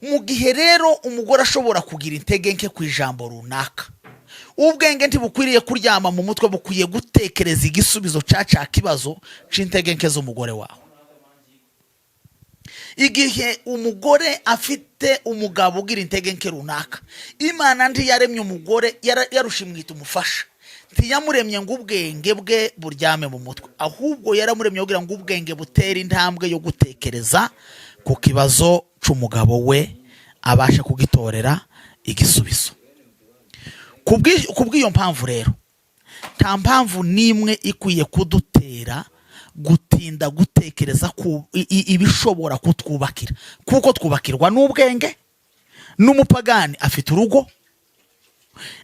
Mu gihe rero umugore ashobora kugira intege nke ku ijambo runaka, ubwenge ntibukwiriye kuryama mu mutwe, bukwiye gutekereza igisubizo cya kibazo c'intege nke z'umugore wawe. Igihe umugore afite umugabo ugira intege nke runaka, Imana ntiyaremye umugore, yarushimwita umufasha. Ntiyamuremye ngo ubwenge bwe buryame mu mutwe, ahubwo yaramuremye kugira ngo ubwenge butere intambwe yo gutekereza ku kibazo c'umugabo we, abashe kugitorera igisubizo. Ku bw'iyo mpamvu rero, nta mpamvu n'imwe ikwiye kudutera gutinda gutekereza ku ibishobora kutwubakira, kuko twubakirwa n'ubwenge. N'umupagani afite urugo,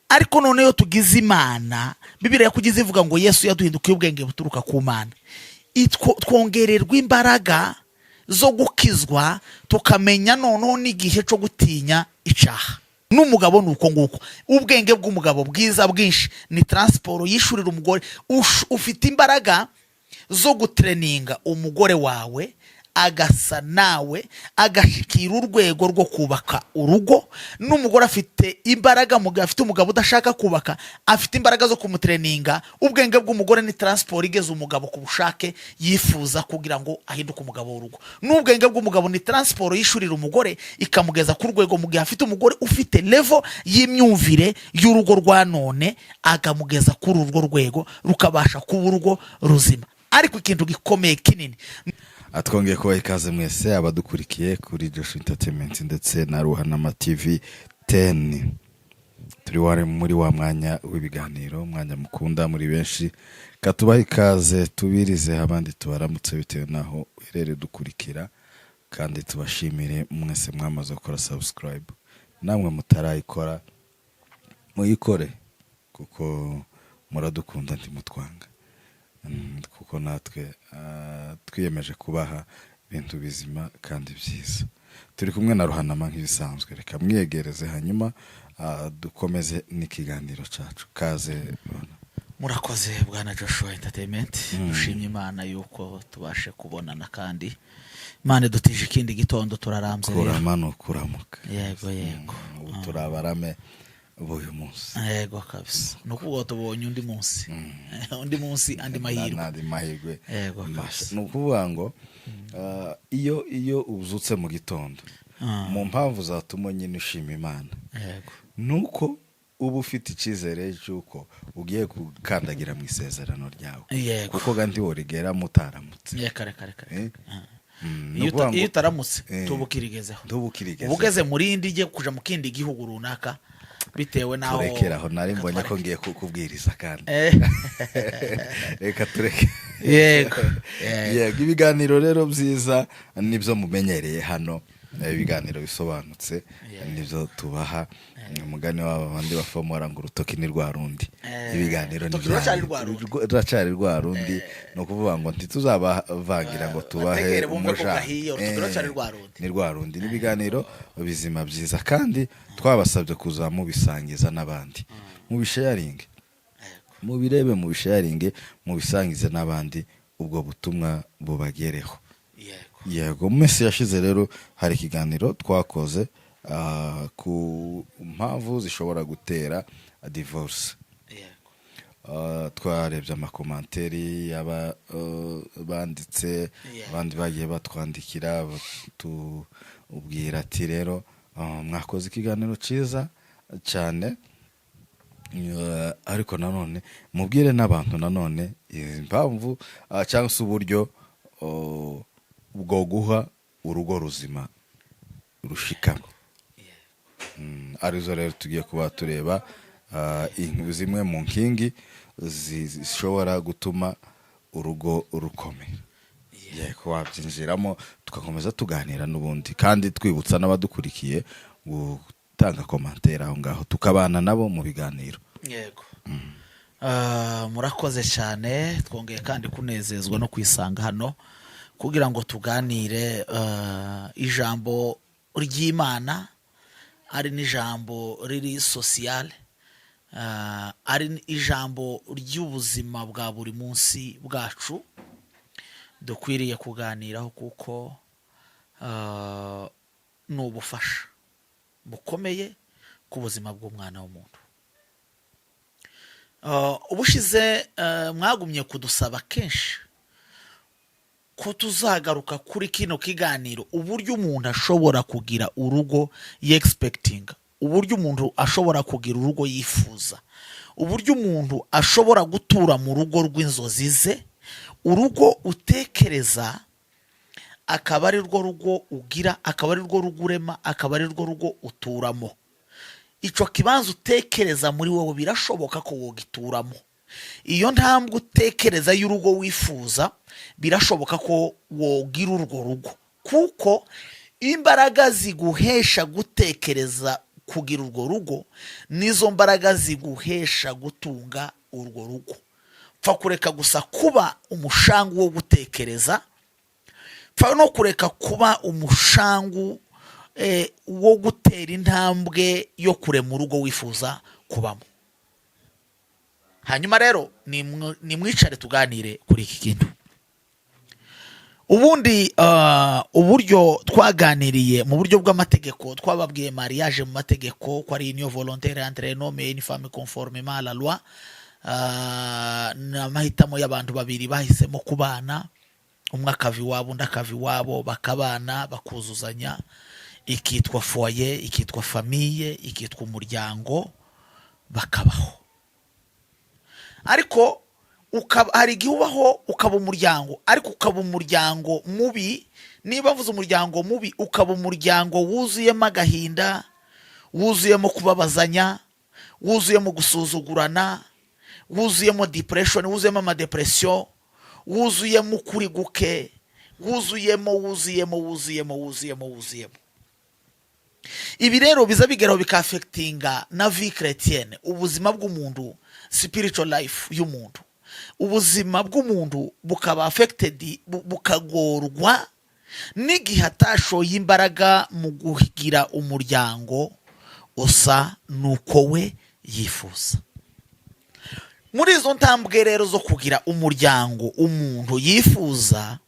ariko noneho tugize Imana, Bibiliya kugize ivuga ngo Yesu yaduhindukiye ubwenge buturuka ku Mana. Twongererwa imbaraga zo gukizwa, tukamenya noneho n'igihe cyo gutinya icaha. N'umugabo ni uko nguko. Ubwenge bw'umugabo bwiza bwinshi ni transport yishurira umugore. Ufite imbaraga zo gutraininga umugore wawe, agasa nawe, agashikira urwego rwo kubaka urugo. N'umugore afite imbaraga, mu gihe afite umugabo udashaka kubaka, afite imbaraga zo kumutraininga. Ubwenge bw'umugore ni transport igeza umugabo ku bushake yifuza kugira ngo ahinduke umugabo w'urugo. N'ubwenge bw'umugabo ni transport yishurira umugore, ikamugeza ku rwego, mu gihe afite umugore ufite level y'imyumvire y'urugo rwa none, akamugeza kuri urwo rwego, rukabasha kuba urugo ruzima. Ariko ikintu gikomeye kinini Twongeye kubaha ikaze mwese abadukurikiye kuri Joshua Entertainment ndetse na Ruhanama TV 10. Turi wari muri wa mwanya w'ibiganiro, umwanya mukunda muri benshi. Katubaha ikaze, tubirize abandi, tubaramutse bitewe n'aho uherereye dukurikira, kandi tubashimire mwese mwamaze gukora subscribe. Namwe mutarayikora, muyikore, kuko muradukunda ntimutwanga. Kuko natwe twiyemeje kubaha ibintu bizima kandi byiza. Turi kumwe na Ruhanama nk'ibisanzwe. Reka mwiyegereze, hanyuma dukomeze n'ikiganiro cyacu. Kaze, Ruhanama. Murakoze, bwana Joshua Entertainment. Dushimye Imana yuko tubashe kubonana, kandi Imana idutije ikindi gitondo, turarambye rero. Kurama ni ukuramuka. Yego. Ubu turi abarame b'uyu munsi. Yego kabisa, ni ukuvuga tubonye undi munsi, undi munsi, andi mahirwe. N'andi mahirwe Yego mashya. kabisa. Ni ukuvuga ngo iyo uzutse mu gitondo, mu mpamvu zatuma nyine ushima Imana, nuko uba ufite icyizere cy'uko ugiye gukandagira mu isezerano ryawe, kuko ga ntiworigera mutaramutse. Reka reka reka. Eh? Ni Iyo ukuvuga ngo iyo utaramutse, tuba ukirigezeho. Ntuba ukirigezeho. Uba ugeze mu rindi, ijye kuja mu kindi gihugu runaka, bitewe n'aho. Turekere aho, nari Reka mbonye ko twareke. ngiye kukubwiriza kandi. Reka tureke. Yego. Yego, ibiganiro rero byiza nibyo mumenyereye hano, ibiganiro bisobanutse nibyo tubaha. Umugani w'aba bandi bafomora ngo urutoki ni rwa rundi. Ibiganiro ni Urutoki ruracyari rwa rundi. Ruracyari rwa rundi. Ni ukuvuga ngo ntituzabavangira ngo tubahe Bategere bumve ko umuja. gahiye, urutoki ruracyari rwa rundi. Ni rwa rundi, ni ibiganiro bizima byiza, kandi twabasabye kuza mubisangiza n'abandi, mubisharinge, mubirebe, mubisharinge, mubisangize n'abandi, ubwo butumwa bubagereho. Yego, mu minsi yashize rero hari ikiganiro twakoze ku mpamvu zishobora gutera divorce. Twarebye amacommentaires y'aba banditse, abandi bagiye batwandikira batubwira ati: "Rero mwakoze ikiganiro cyiza cyane, ariko nanone mubwire n'abantu nanone impamvu cyangwa se uburyo bwo guha urugo ruzima rushikamye." Arizo rero tugiye kuba tureba, zimwe mu nkingi zishobora gutuma urugo rukomera. Yego, wabyinjiramo tugakomeza tuganira n'ubundi, kandi twibutsa n'abadukurikiye gutanga commentaire aho ngaho, tukabana nabo mu biganiro. Yego. Murakoze cyane. Twongeye kandi kunezezwa no kwisanga hano kugira ngo tuganire ijambo ry'Imana, ari n'ijambo riri sociale, ari ijambo ry'ubuzima bwa buri munsi bwacu dukwiriye kuganiraho, kuko Ni ubufasha bukomeye ku buzima bw'umwana w'umuntu. Ubushize mwagumye kudusaba kenshi ko tuzagaruka kuri kino kiganiro, uburyo umuntu ashobora kugira urugo yexpectinga, uburyo umuntu ashobora kugira urugo yifuza, uburyo umuntu ashobora gutura mu rugo rw'inzozi ze. Urugo utekereza akaba ari rwo rugo ugira, akaba ari rwo rugo urema, akaba ari rwo rugo uturamo. Icyo kibanza utekereza muri wowe birashoboka ko wogituramo. Iyo ntambwe utekereza y'urugo wifuza, birashoboka ko wogira urwo rugo, kuko imbaraga ziguhesha gutekereza kugira urwo rugo nizo mbaraga ziguhesha gutunga urwo rugo. Pfa kureka gusa kuba umushangu wo gutekereza, pfa no kureka kuba umushangu wo gutera intambwe yo kurema urugo wifuza kubamo. Hanyuma rero nimwicare tuganire kuri iki kintu. Ubundi uburyo twaganiriye mu buryo bw'amategeko, twababwiye mariage mu mategeko ko ari union volontaire entre un homme et une femme conformément à la loi. Ni amahitamo y'abantu babiri bahisemo kubana, umwe akava iwabo, undi akava iwabo, bakabana, bakuzuzanya, ikitwa foyer, ikitwa famille, ikitwa umuryango, bakabaho. Ariko hari igihe ubaho ukaba umuryango, ariko ukaba umuryango mubi. Niba mvuze umuryango mubi, ukaba umuryango wuzuyemo agahinda, wuzuyemo kubabazanya, wuzuyemo gusuzugurana, wuzuyemo depression, wuzuyemo amadepression, wuzuyemo ukuri guke, wuzuyemo, wuzuyemo, wuzuyemo, wuzuyemo, wuzuyemo. Ibi rero biza bigeraho bikaffectinga na vie chrétienne, ubuzima bw'umuntu, spiritual life y'umuntu. Ubuzima bw'umuntu bukaba affected, bukagorwa n'igihe atashoye imbaraga mu kugira umuryango usa n'uko we yifuza. Muri izo ntambwe rero zo kugira umuryango umuntu yifuza,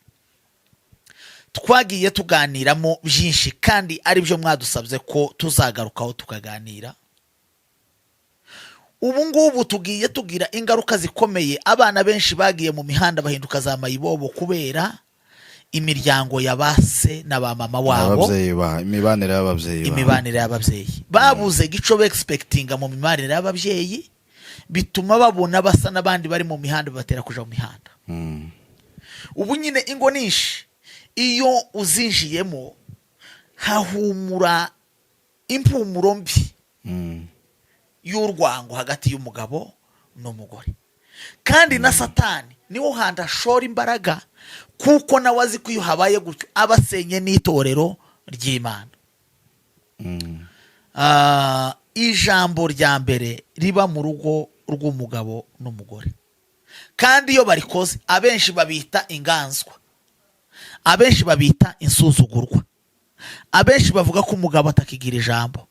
twagiye tuganiramo byinshi, kandi aribyo mwadusabye ko tuzagarukaho tukaganira. Ubu ngubu tugiye tugira ingaruka zikomeye. Abana benshi bagiye mu mihanda, bahinduka za mayibobo kubera imiryango ya ba se na ba mama wabo. Ababyeyi ba imibanire y'ababyeyi ba Imibanire y'ababyeyi, babuze gico bexpectinga mu mibanire y'ababyeyi, bituma babona basa n'abandi bari mu mihanda, bibatera kuja mu mihanda. Ubu nyine ingo nyinshi iyo uzinjiyemo hahumura impumuro mbi y'urwango hagati y'umugabo n'umugore. Kandi na Satani niwo hantu ashora imbaraga, kuko nawe azi ko iyo habaye gutyo aba asenye n'itorero ry'Imana. Ijambo rya mbere riba mu rugo rw'umugabo n'umugore, kandi iyo barikoze abenshi babita inganzwa, abenshi babita insuzugurwa, abenshi bavuga ko umugabo atakigira ijambo,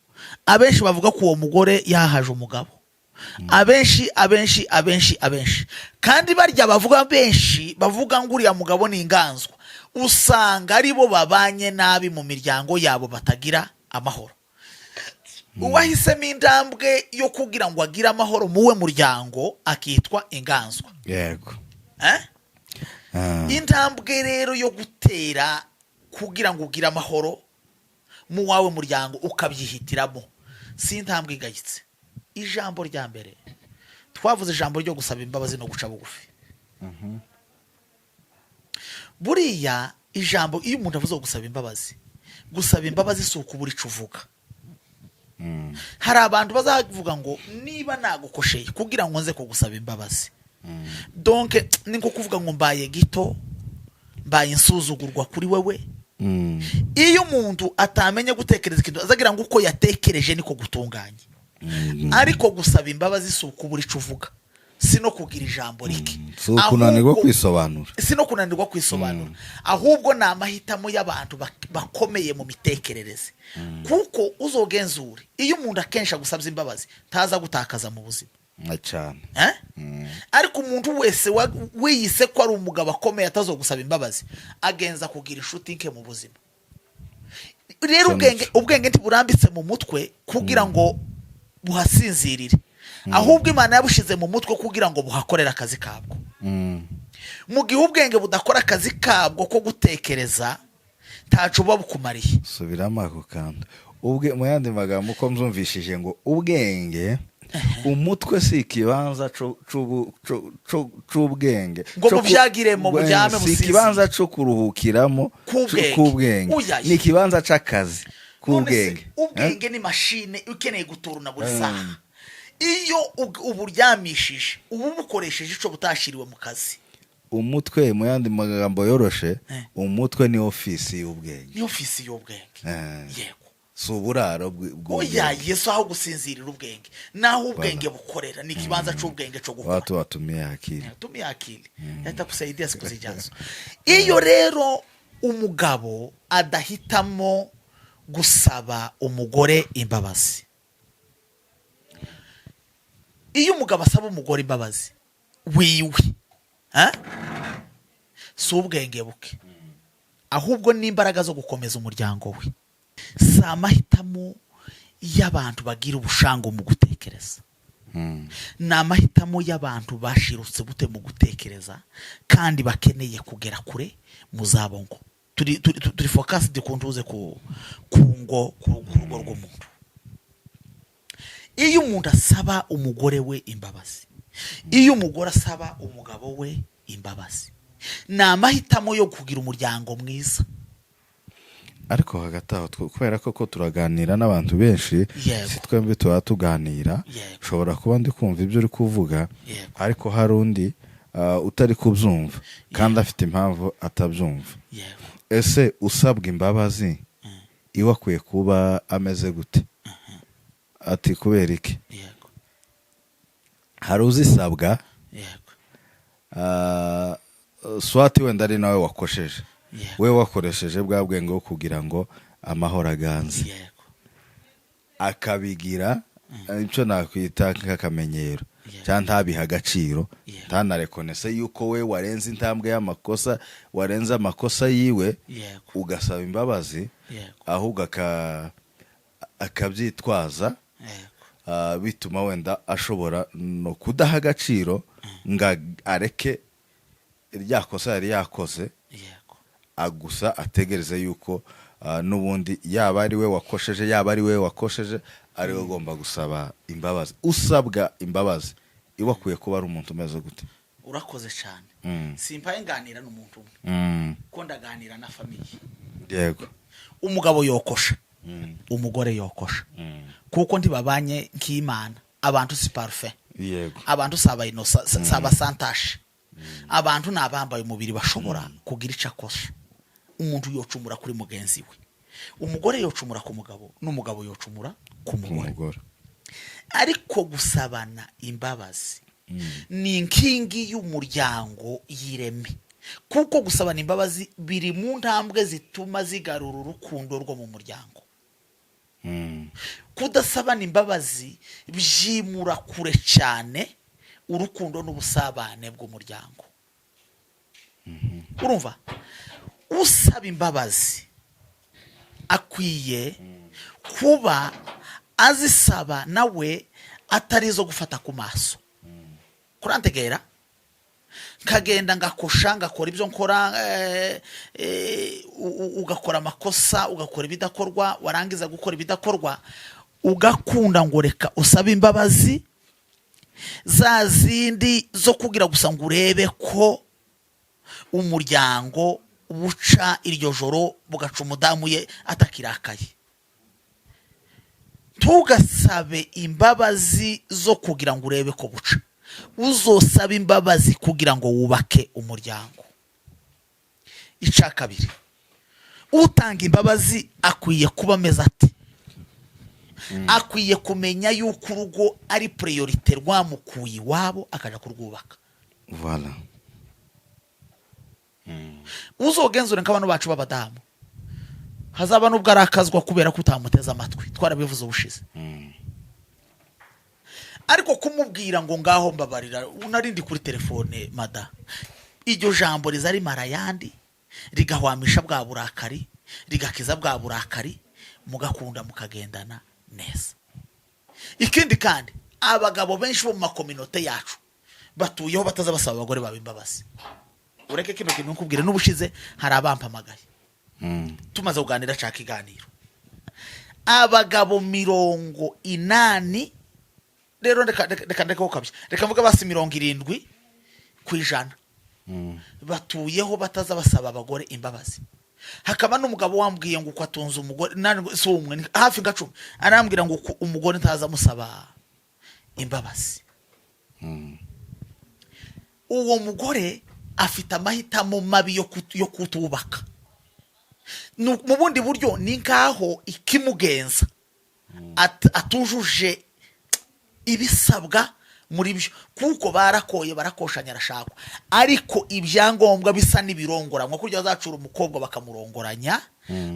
abenshi bavuga ko uwo mugore yahaje umugabo, abenshi, abenshi, abenshi, abenshi. Kandi barya bavuga, benshi bavuga ngo uriya mugabo ni inganzwa, usanga ari bo babanye nabi mu miryango yabo, batagira amahoro. Uwahisemo intambwe yo kugira ngo agire amahoro muwe muryango akitwa inganzwa. Eh? Intambwe rero yo gutera kugira ngo ugire amahoro mu wawe muryango ukabyihitiramo si intambwe igayitse. Ijambo rya mbere twavuze, ijambo ryo gusaba imbabazi no guca bugufi. Buriya ijambo, iyo umuntu avuze gusaba imbabazi, gusaba imbabazi si ukubura icyo uvuga. Hari abantu bazavuga ngo niba nagukosheye kugira ngo nze kugusaba imbabazi, donc ni nko kuvuga ngo mbaye gito, mbaye insuzugurwa kuri wewe. Iyo umuntu atamenye gutekereza ikintu, azagira ngo uko yatekereje niko gutunganye. Ariko gusaba imbabazi si ukubura icyo uvuga, si no kugira ijambo rike. Si ukunanirwa kwisobanura. Si no kunanirwa kwisobanura, ahubwo ni amahitamo y'abantu bakomeye mu mitekerereze, kuko uzogenzure, iyo umuntu akenshi agusabye imbabazi ntaza gutakaza mu buzima. Nka cyane. Eh? Ariko umuntu wese wiyise ko ari umugabo akomeye atazogusaba imbabazi, agenza kugira inshuti nke mu buzima. Rero Cyo ubwenge, nico. ubwenge ntiburambitse mu mutwe kugira ngo buhasinzirire, ahubwo Imana yabushize mu mutwe kugira ngo buhakorere akazi kabwo. Mu gihe ubwenge budakora akazi kabwo ko gutekereza, ntaco buba bukumariye. Subiramo ako kantu. Ubwe mu yandi magambo, uko mbyumvishije, ngo ubwenge, umutwe si ikibanza c'ubwenge. Ngo muvyagiremo, muryame, Si musinzire. ikibanza co kuruhukiramo K'ubwenge. K'ubwenge. Oya. Ni ikibanza c'akazi None se, k'ubwenge. ubwenge ni mashine ukeneye guturuna buri saha. Iyo uburyamishije, uba bukoresheje ico butashiriwe mu kazi. Umutwe, mu yandi magambo yoroshe, umutwe ni ofisi y'ubwenge. Ni ofisi y'ubwenge. Yego. Si uburaro bw'ubwenge. Oya, yesu, aho gusinzirira ubwenge naho ubwenge bukorera, ni ikibanza c'ubwenge co gukora. Watu watumie akili. Tumia akili, yatakusaidia siku zijazo. Iyo rero umugabo adahitamo gusaba umugore imbabazi, iyo umugabo asaba umugore imbabazi wiwe, ha? Si ubwenge buke, ahubwo n'imbaraga zo gukomeza umuryango we. Si amahitamo y'abantu bagira ubushango mu gutekereza, ni amahitamo y'abantu bashirutse bute mu gutekereza kandi bakeneye kugera kure mu zabo. Ngo turi focused ku ntuze ku ngo ku rugo rw'umuntu. Iyo umuntu asaba umugore we imbabazi, iyo umugore asaba umugabo we imbabazi, ni amahitamo yo kugira umuryango mwiza. Ariko hagati aho, kubera ko turaganira n'abantu benshi, si twembi tuba tuganira, ushobora kuba ndi kumva ibyo uri kuvuga, ariko hari undi utari kubyumva kandi afite impamvu atabyumva. Ese usabwa imbabazi iwe akwiye kuba ameze gute? Ati kubera iki? Hari uzisabwa, swati wenda ari nawe wakosheje, we wakoresheje bwa bwenge bwo kugira ngo amahoro aganze, akabigira icyo nakwita nk'akamenyero, cyangwa ntabihe agaciro, ntanarekonese yuko we warenze intambwe y'amakosa, warenze amakosa yiwe, ugasaba imbabazi, ahubwo akabyitwaza, bituma wenda ashobora no kudaha agaciro ngo areke rya kosa yari yakoze, gusa ategereze yuko n'ubundi yaba ari we wakosheje, yaba ari we wakosheje, ari we ugomba gusaba imbabazi. Usabwa imbabazi iwe akwiye kuba ari umuntu umeze gute? Urakoze cyane. Simpaye nganira n'umuntu umwe, ko ndaganira na famille. Umugabo yokosha, umugore yokosha, kuko ntibabanye nk'Imana. Abantu si parfait. Abantu si abayinosa, si abasantashe. Abantu ni abambaye umubiri, bashobora kugira icyo akosha. Umuntu yocumura kuri mugenzi we, umugore yocumura ku mugabo, n'umugabo yocumura ku mugore. Umugore. Ariko gusabana imbabazi ni inkingi y'umuryango y'ireme, kuko gusabana imbabazi biri mu ntambwe zituma zigarura urukundo rwo mu muryango. Kudasabana imbabazi byimura kure cyane urukundo n'ubusabane bw'umuryango. Urumva, usaba imbabazi akwiye kuba azisaba nawe atari izo gufata ku maso. Kurantegera, nkagenda ngakosha, ngakora ibyo nkora, ugakora amakosa, ugakora ibidakorwa, warangiza gukora ibidakorwa ugakunda ngo reka usabe imbabazi za zindi zo kugira gusa ngo urebe ko umuryango buca iryo joro, bugaca umudamu ye atakirakaye. Ntugasabe imbabazi zo kugira ngo urebe ko buca. Uzosaba imbabazi kugira ngo wubake umuryango. Icya kabiri, utanga imbabazi akwiye kuba ameze ate? Akwiye kumenya yuko urugo ari priorité, rwamukuye iwabo akajya kurwubaka. Voilà. Uzogenzure nk'abantu bacu b'abadamu, hazaba n'ubwo arakazwa kubera ko utamuteze amatwi. Twarabivuze ubushize. Ariko kumubwira ngo ngaho mbabarira, unarindi kuri telefone mada, iryo jambo riza rimara ayandi, rigahwamisha bwa burakari, rigakiza bwa burakari. Mugakunda, mukagendana neza. Ikindi kandi, abagabo benshi bo mu makominote yacu batuyeho bataza basaba abagore babo imbabazi. Ureke kino kintu nkubwire, n'ubushize hari abampamagaye tumaze kuganira ca kiganiro. Abagabo 80 rero, reka ndeke gukabya, reka mvuge basi 70% batuyeho bataza basaba abagore imbabazi. Hakaba n'umugabo wambwiye ngo uko atunze umugore si umwe, ni hafi nka 10, arambwira ngo uko umugore ntaza amusaba imbabazi. Uwo mugore afite amahitamo mabi yo kutubaka. Mu bundi buryo ni nkaho ikimugenza atujuje ibisabwa muri byo, kuko barakoye, barakoshanya, arashakwa, ariko ibyangombwa bisa n'ibirongoranywa. Kurya bazacura umukobwa bakamurongoranya,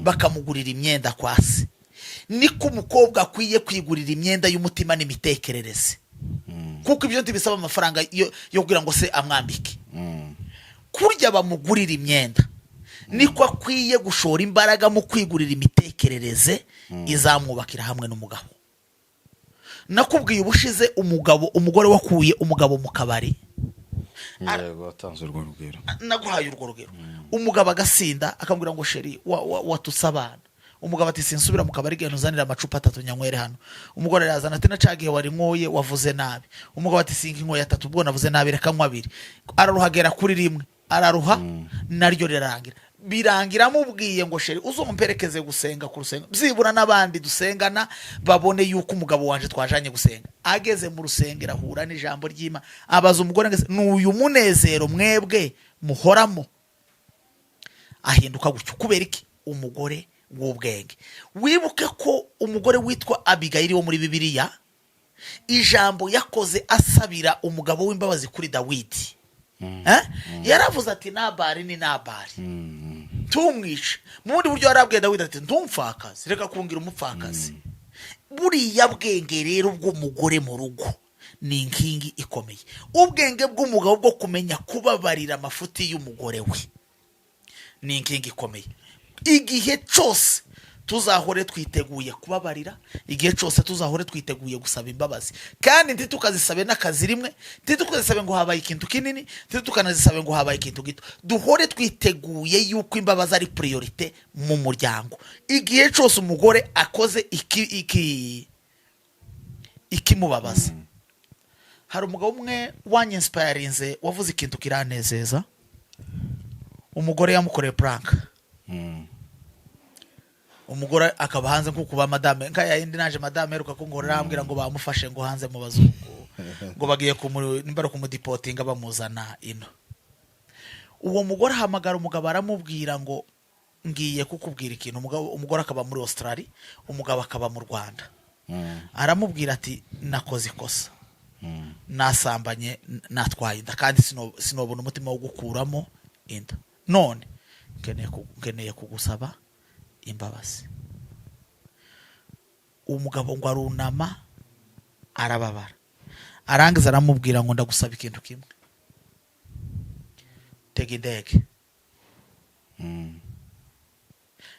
bakamugurira imyenda kwa se, niko umukobwa akwiye kwigurira imyenda y'umutima n'imitekerereze, kuko ibyo ntibisaba amafaranga yo kugira ngo se amwambike. Kurya bamugurira imyenda, niko akwiye gushora imbaraga mu kwigurira imitekerereze izamwubakira hamwe n'umugabo. Nakubwiye ubushize umugabo, umugore wakuye umugabo mu kabari. Yego, watanze urwo rugero. Naguhaye urwo rugero. Umugabo agasinda, akambwira ngo: "Chéri, watutse abana." Umugabo ati: "Sinsubira mu kabari, genda uzanire amacupa atatu nyanywere hano." Umugore arazana, ati: "Na cagihe wari nkoye wavuze nabi." Umugabo ati: "Sinkinkoye atatu, ubwo navuze nabi, reka nywa abiri." Araruhagera kuri rimwe, araruha, naryo rirarangira. Birangira amubwiye ngo: "Chéri, uzumperekeze gusenga ku rusengero, byibura n'abandi dusengana babone yuko umugabo wanje twajanye gusenga." Ageze mu rusengero ahura n'ijambo ry'Imana, abaza umugore ngo: "Ni uyu munezero mwebwe muhoramo?" Ahinduka gutyo. Kubera iki? Umugore w'ubwenge. Wibuke ko umugore witwa Abigayili wo muri Bibiliya, ijambo yakoze asabira umugabo w'imbabazi kuri Dawidi, eh? Yaravuze ati: "Nabari ni Nabari, ntumwice." Mu bundi buryo yarabwiye Dawidi ati: "Ntumfakaze, reka kungira umupfakazi." Buriya bwenge rero bw'umugore mu rugo ni inkingi ikomeye. Ubwenge bw'umugabo bwo kumenya kubabarira amafuti y'umugore we ni inkingi ikomeye. Igihe cyose tuzahore twiteguye kubabarira, igihe cyose tuzahore twiteguye gusaba imbabazi, kandi ntitukazisabe n'akazi rimwe, ntitukazisabe ngo habaye ikintu kinini, ntitukanazisabe ngo habaye ikintu gito. Duhore twiteguye yuko imbabazi ari priorité mu muryango. Igihe cyose umugore akoze iki iki ikimubabaza. Hari umugabo umwe wanyinspirinze, wavuze ikintu kiranezeza. Umugore yamukoreye prank, umugore akaba hanze, nkuko ba madame nka yindi naje, madame aheruka ko ngorora, arambwira ngo bamufashe ngo hanze mu bazungu, ngo bagiye nimba ari kumudeportinga bamuzana ino. Uwo mugore ahamagara umugabo, aramubwira ngo: "Ngiye kukubwira ikintu." Umugabo, umugore akaba muri Australia, umugabo akaba mu Rwanda. Aramubwira ati: "Nakoze ikosa, nasambanye, natwaye inda, kandi sinobona umutima wo gukuramo inda. None nkeneye kugusaba imbabazi." Umugabo ngo arunama, arababara, arangiza aramubwira ngo: "Ndagusaba ikintu kimwe, tega indege.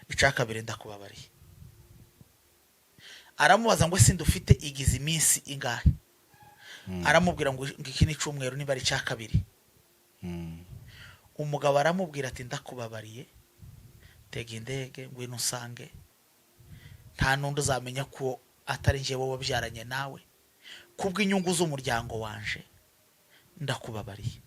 Icya kabiri, ndakubabariye." Aramubaza ngo: "Ese ndufite igize iminsi ingahe?" Aramubwira ngo iki ni icyumweru, niba ari icya kabiri. Umugabo aramubwira ati: "Ndakubabariye, tega indege, ngwino usange, nta n'undi uzamenya ko atari njyewe wabyaranye nawe. Kubw'inyungu z'umuryango wanje ndakubabariye,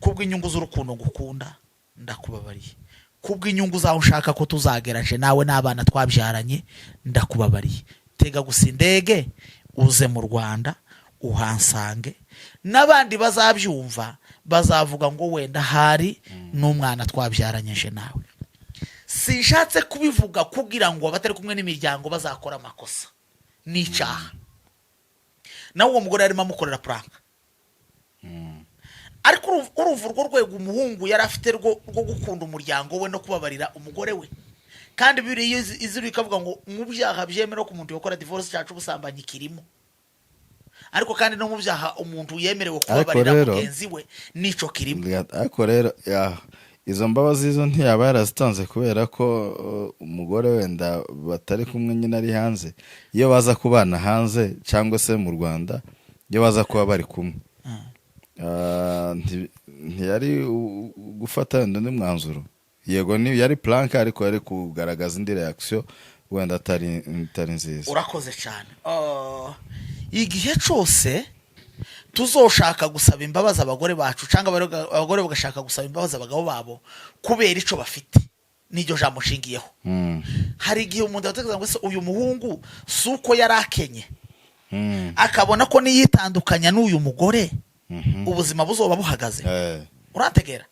kubw'inyungu z'urukundo ngukunda ndakubabariye, kubw'inyungu zaho ushaka ko tuzageraje nawe n'abana twabyaranye ndakubabariye. Tega gusa indege uze mu Rwanda uhansange, n'abandi bazabyumva bazavuga ngo wenda hari n'umwana twabyaranyije nawe." Sinshatse kubivuga kugira ngo abatari kumwe n'imiryango bazakora amakosa n'icyaha. Nawe uwo mugore yarimo amukorera prank, ariko urumva urwo rwego umuhungu yari afite rwo gukunda umuryango we no kubabarira umugore we. Kandi Bibiliya izira ikavuga ngo mu byaha byemewe ko umuntu yakora divorce cyacu, ubusambanyi kirimo, ariko kandi no mu byaha umuntu yemerewe kubabarira rero mugenzi we nico kirimo. Ariko rero ya, Izo mbabazi zo ntiyaba yarazitanze kubera ko umugore wenda batari kumwe nyine ari hanze? Iyo baza kubana hanze cyangwa se mu Rwanda, iyo baza kuba bari kumwe, ntiyari gufata wenda undi mwanzuro. Yego, ni yari prank, ariko yari kugaragaza indi reaction wenda atari nziza. Urakoze cyane. Igihe cyose tuzoshaka gusaba imbabazi abagore bacu, cyangwa abagore bagashaka gusaba imbabazi abagabo babo kubera ico bafite, n'iryo jambo nshingiyeho, hari igihe umuntu atekereza ngo: "Ese uyu muhungu si uko yari akenye, akabona ko niyitandukanya n'uyu mugore ubuzima buzoba buhagaze?" Urategera?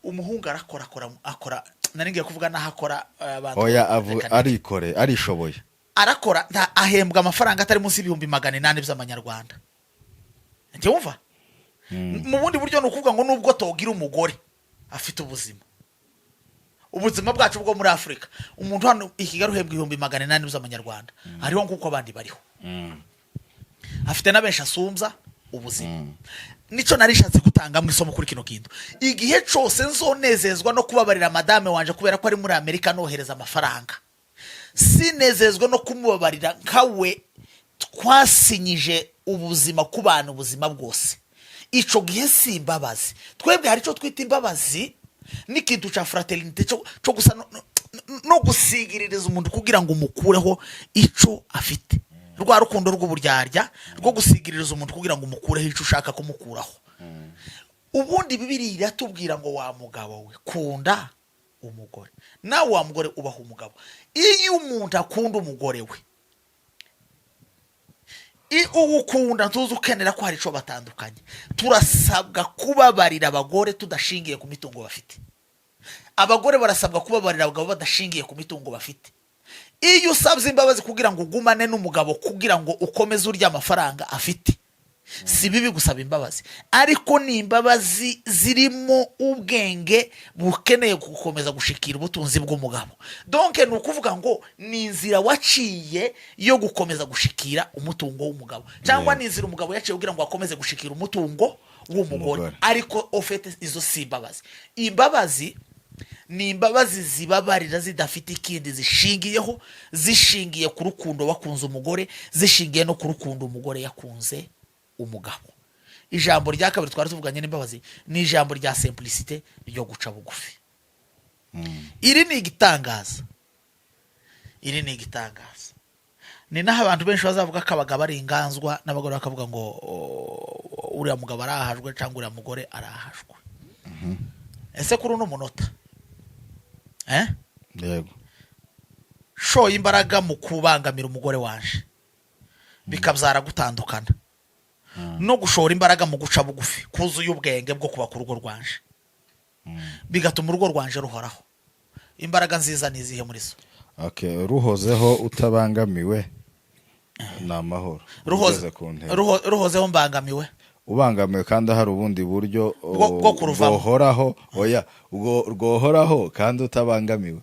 Umuhungu arakora, akora, akora, nari ngiye kuvuga n'aho akora, abantu Oya, reka arikore, arishoboye. Arakora, ahembwa amafaranga atari munsi y'800,000 by'amanyarwanda, ntiwumva? Mu bundi buryo ni ukuvuga ngo nubwo togira umugore afite ubuzima, ubuzima bwacu bwo muri Afurika, umuntu hano i Kigali uhembwa 800,000 by'amanyarwanda hariho nk'uko abandi bariho, afite na benshi asumbya ubuzima. Nicyo nari nshatse gutanga mu isomo kuri kino kintu: igihe cyose nzonezezwa no kubabarira madame wanje kubera ko ari muri Amerika nohereza amafaranga, sinezezwa no kumubabarira nkawe twasinyije ubuzima kubana ubuzima bwose, ico gihe si imbabazi. Twebwe hari icyo twita imbabazi n'ikintu cya fraternité cyo gusa no gusigiririza umuntu kugira ngo umukureho ico afite, rwa rukundo rw'uburyarya rwo gusigiririza umuntu kugira ngo umukureho ico ushaka kumukuraho. Ubundi Bibiri iratubwira ngo: "Wa mugabo we, kunda umugore, nawe wa mugore, ubaha umugabo." Iyo umuntu akunda umugore we, uwukunda ntuzi ukenera ko hari icyo batandukanye. Turasabwa kubabarira abagore tudashingiye ku mitungo bafite, abagore barasabwa kubabarira abagabo badashingiye ku mitungo bafite. Iyo usabye imbabazi kugira ngo ugumane n'umugabo, kugira ngo ukomeze urya amafaranga afite, si bibi gusaba imbabazi, ariko ni imbabazi zirimo ubwenge bukeneye gukomeza gushikira ubutunzi bw'umugabo. Donc ni ukuvuga ngo ni inzira waciye yo gukomeza gushikira umutungo w'umugabo, cyangwa ni inzira umugabo yaciye kugira ngo akomeze gushikira umutungo w'umugore. Umugore. Ariko au fait izo si imbabazi. Imbabazi ni imbabazi zibabarira zidafite ikindi zishingiyeho, zishingiye ku rukundo wakunze umugore, zishingiye no ku rukundo umugore yakunze umugabo. Ijambo rya kabiri twari tuvuganye n'imbabazi ni ijambo rya simplicité, ryo guca bugufi. Iri ni igitangaza, iri ni igitangaza. Ni naho abantu benshi bazavuga ko abagabo ari inganzwa, n'abagore bakavuga ngo: "Oh, uriya mugabo arahajwe cyangwa uriya mugore arahajwe." Ese kuri uno munota, eh? Yego. Shoye imbaraga mu kubangamira umugore wanje bikabyara gutandukana, no gushora imbaraga mu guca bugufi kuzuye ubwenge bwo kubaka urugo rwanje bigatuma urugo rwanje ruhoraho, imbaraga nziza ni izihe muri zo? Okay, ruhozeho utabangamiwe ni amahoro. Ugeze ku ntego. Ruhozeho mbangamiwe? Ubangamiwe kandi hari ubundi buryo Bwo kuruvamo. bwohoraho. Oya, ubwo rwohoraho kandi utabangamiwe.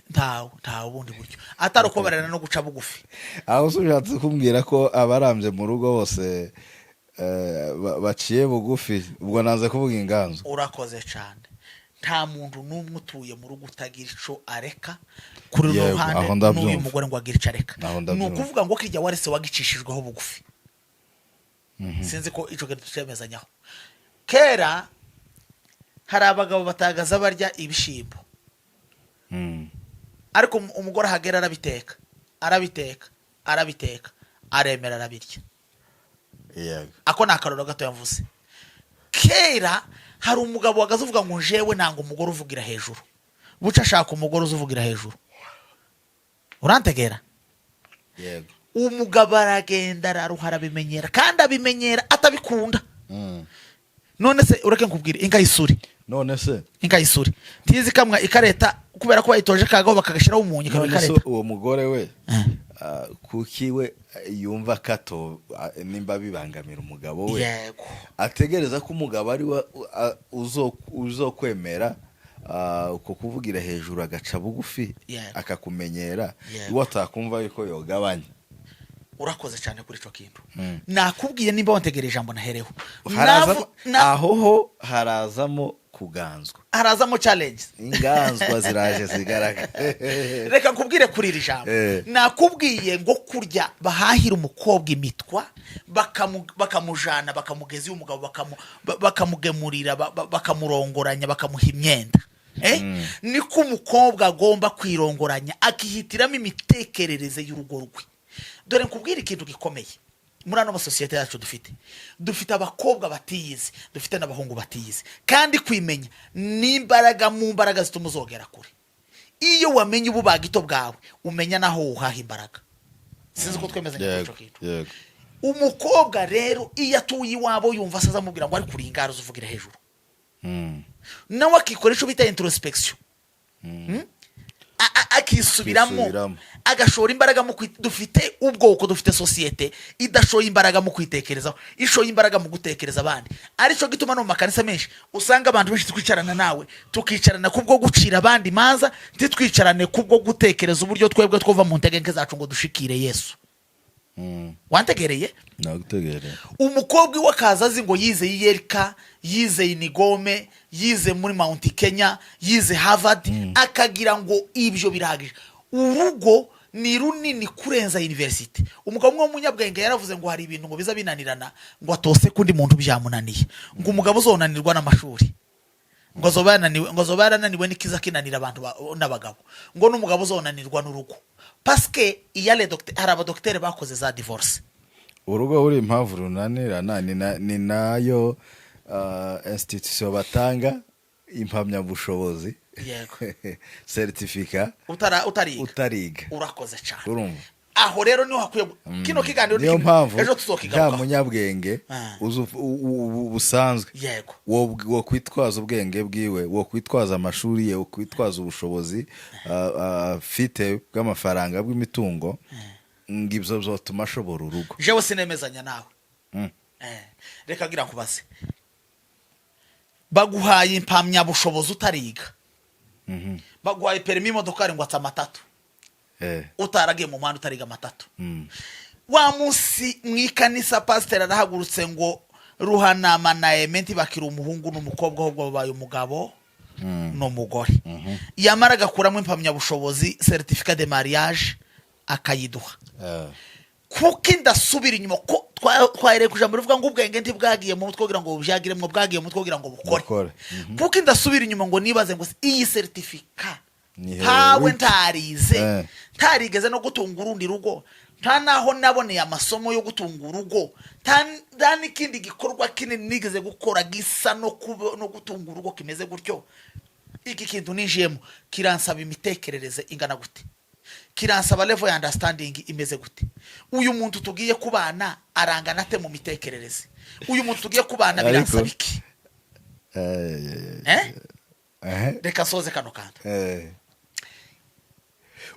Ntawe bundi buryo atari ukubabarira no guca bugufi. Aho se ushatse kumbwira ko abarambye mu rugo bose baciye bugufi? Ubwo nanze kuvuga inganzo. Urakoze cyane. Nta muntu n'umwe utuye mu rugo utagira ico areka kuri runo Yego, ruhande aho ndabyumva. n'uyu mugore ngo agire ico areka. Aho Ni ndabyumva. ukuvuga ngo kirya warese wagicishijweho bugufi. Sinzi ko ico kintu tucemezanyaho. Kera hari abagabo batagaza barya ibishimbo, ariko umugore ahagera arabiteka, arabiteka, arabiteka, aremera arabirya. Ako ni akarorero gato yavuze. Kera hari umugabo wagaze uvuga ngo: "Njewe nanga umugore uvugira hejuru." Buca ashaka umugore uzuvugira hejuru. Urantegera? Yego. Umugabo aragenda, araruha, arabimenyera, kandi abimenyera atabikunda. None se ureke nkubwire, inka y'isuri, None se inka y'isuri ntizi kamwa ikareta kubera ko bayitoje kagaho bakagashyiraho umunyu ikaba None se ikareta. uwo mugore we, kuki we yumva kato nimba bibangamira umugabo we, ategereza ko umugabo ari we uzokwemera uko kuvugira hejuru, agaca bugufi, akakumenyera, iwe atakumva yuko yogabanya? Urakoze cyane kuri ico kintu. Nakubwiye, nimba wantegereye, ijambo nahereho. Harazamo aho ho harazamo kuganzwa. Harazamo challenge. Inganzwa ziraje zigaragara. Reka nkubwire kuri iri jambo. Nakubwiye ngo kurya bahahira umukobwa imitwa, bakamujana, bakamugeza iwe umugabo, bakamugemurira, bakamurongoranya, bakamuha imyenda. Niko umukobwa agomba kwirongoranya, akihitiramo imitekerereze y'urugo rwe. Dore nkubwire ikintu gikomeye: muri ano masosiyete yacu dufite abakobwa batiyizi, dufite n'abahungu batiyizi. Kandi kwimenya ni imbaraga mu mbaraga zituma uzogera kure. Iyo wamenye ububagito bwawe, umenya n'aho wuhaha imbaraga. Sinzi ko twemezanya kuri icyo kintu. Yego. Umukobwa rero iyo atuye iwabo, yumva asaza amubwira ngo ariko uri ingara uvugira hejuru, nawe akikora icyo bita introspection. Akisubiramo. Akisubiramo. Agashora imbaraga mu dufite ubwoko, dufite sosiyete idashoye imbaraga mu kwitekerezaho, ishoye imbaraga mu gutekereza abandi. Aricyo gituma no mu makanisa menshi usanga abantu benshi twicarana nawe, tukicarana kubwo gucira abandi imanza, ntitwicarane kubwo gutekereza uburyo twebwe twova mu ntege nke zacu ngo dushikire Yesu. Wantegereye? Nagutegereye. Umukobwa iwe akaza azi ngo yize ULK, yize Inigome, yize muri Mount Kenya, yize Harvard, akagira ngo ibyo birahagije. Urugo ni runini kurenza university. Umugabo umwe w'umunyabwenge yaravuze ngo hari ibintu ngo biza binanirana, ngo atose kundi muntu byamunaniye, ngo umugabo uzonanirwa n'amashuri, ngo azoba yananiwe, ngo azoba yarananiwe n'ikiza kinanira abantu n'abagabo, ngo n'umugabo uzonanirwa n'urugo, parce que iyo ari hari abadogiteri bakoze za divorce. Urugo buri impamvu runanirana ni nayo institution batanga impamyabushobozi, certificat. Utariga. Utariga. Urakoze cyane. Urumva? Aho rero niho hakwiye kino kiganiro. Niyo mpamvu ejo nta tuzokigarukaho. munyabwenge uzi busanzwe wo kwitwaza ubwenge bwiwe, wo kwitwaza amashuri ye, wo kwitwaza ubushobozi afite bw'amafaranga, bw'imitungo, ngo ibyo byotuma ashobora urugo. Jewe sinemezanya nawe. Reka ngira nkubaze: baguhaye impamyabushobozi utariga, baguhaye permis y'imodokari ngo atse amatatu, utaragiye mu muhanda, utariga amatatu. Wa munsi mu ikanisa pasiteri arahagurutse ngo Ruhanama na Eme ntibakiri umuhungu n'umukobwa, ahubwo babaye umugabo n'umugore. Yamara agakuramo impamyabushobozi, certificat de mariage, akayiduha. Kuko indasubira inyuma ko twahereye ku ijambo rivuga ngo ubwenge ntibwagiye mu mutwe kugira ngo bubyagiremo, bwagiye mu mutwe kugira ngo bukore. Bukore. Kuko indasubira inyuma ngo nibaze ngo iyi certificat Ni ntawe hewe. ntarize, ntarigeze no gutunga urundi rugo, nta naho naboneye amasomo yo gutunga urugo, nta n'ikindi gikorwa kinini nigeze gukora gisa no gutunga urugo kimeze gutyo, iki kintu ninjiyemo kiransaba imitekerereze ingana gute? Kiransaba level ya understanding imeze gute? Uyu muntu tugiye kubana arangana ate mu mitekerereze? Uyu muntu tugiye kubana biransaba iki? Eh? Reka nsoze kano kantu.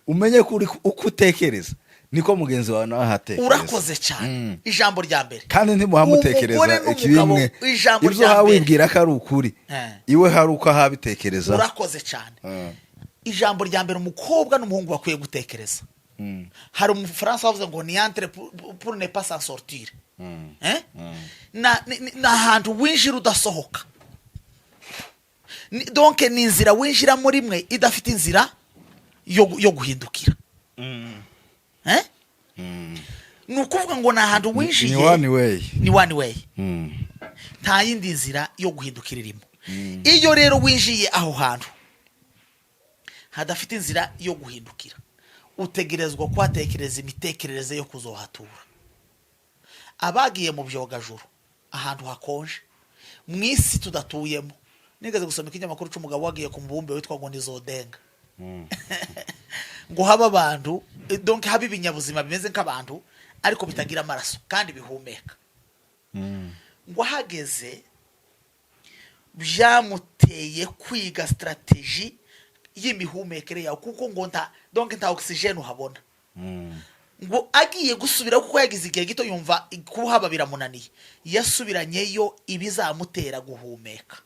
Umenye ko uko utekereza niko mugenzi wawe nawe ahatekereza. Urakoze cyane. Ijambo rya mbere, Kandi ntimuhamutekereza umugore n'umugabo, ikibimwe. ijambo Ibyo rya uhawe mbere. wibwira ko ari ukuri, iwe hari uko ahabitekereza. Urakoze cyane. Ijambo rya mbere umukobwa n'umuhungu bakwiye gutekereza, hari Umufaransa wavuze ngo ni "entrer pour ne pas s'en sortir". Eh? Ni ahantu winjira udasohoka. Donc ni inzira winjiramo rimwe idafite inzira yo guhindukira. Eh? Ni ukuvuga ngo ni ahantu winjiye Ni one way. Ni one way. Nta yindi nzira yo guhindukira irimo. Iyo rero winjiye aho hantu hadafite inzira yo guhindukira, utegerezwa kuhatekereza imitekerereze yo kuzohatura. Abagiye mu byogajuru, ahantu hakonje mu isi tudatuyemo, nigeze gusoma ikinyamakuru cy'umugabo wagiye ku mubumbe witwa ngo ni Zodenga, ngo habe abantu, donc habe ibinyabuzima bimeze nk'abantu ariko bitagira amaraso kandi bihumeka. Ngo ahageze byamuteye kwiga stratégie y'imihumekere yawe, kuko ngo nta, donc nta oxygène uhabona. Ngo agiye gusubira, kuko yagize igihe gito yumva kuhaba biramunaniye, yasubiranyeyo ibizamutera guhumeka.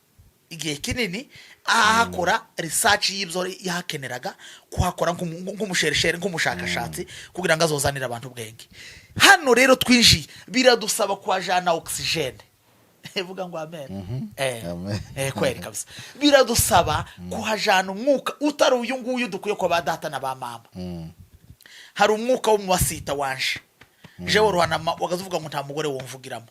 Igihe kinini ahakora research y'ibyo yahakeneraga kuhakora nk'umu chercheur, nk'umushakashatsi, kugira ngo azozanire abantu ubwenge. Hano rero twinjiye, biradusaba kuhajana oxygène. Vuga ngo amen. Amen. Kweri kabisa, biradusaba kuhajana umwuka utari uyu nguyu dukwiye kwa ba data na ba mama. Hari umwuka wo mu basita wanje jewe Ruhanama, wagaze uvuga ngo nta mugore wumvugiramo.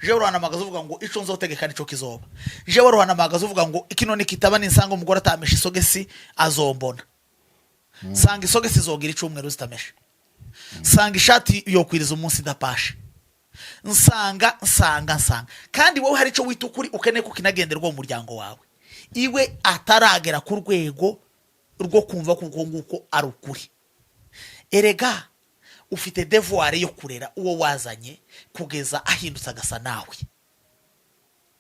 Jewe Ruhanama wagaze uvuga ngo ico nzotegeka nico kizoba. Jewe Ruhanama wagaze uvuga ngo ikino nikitaba ninsanga umugore atamesha isogesi azombona. Sanga isogesi zogira icumweru zitamesha, sanga ishati yokwiriza umunsi idapashe, nsanga nsanga nsanga. Kandi wowe hari icyo wita ukuri ukeneye ko kinagenderwa mu muryango wawe, iwe ataragera ku rwego rwo kumva ko uko nguko ari ukuri. Erega ufite devoir yo kurera uwo wazanye kugeza ahindutse agasa nawe.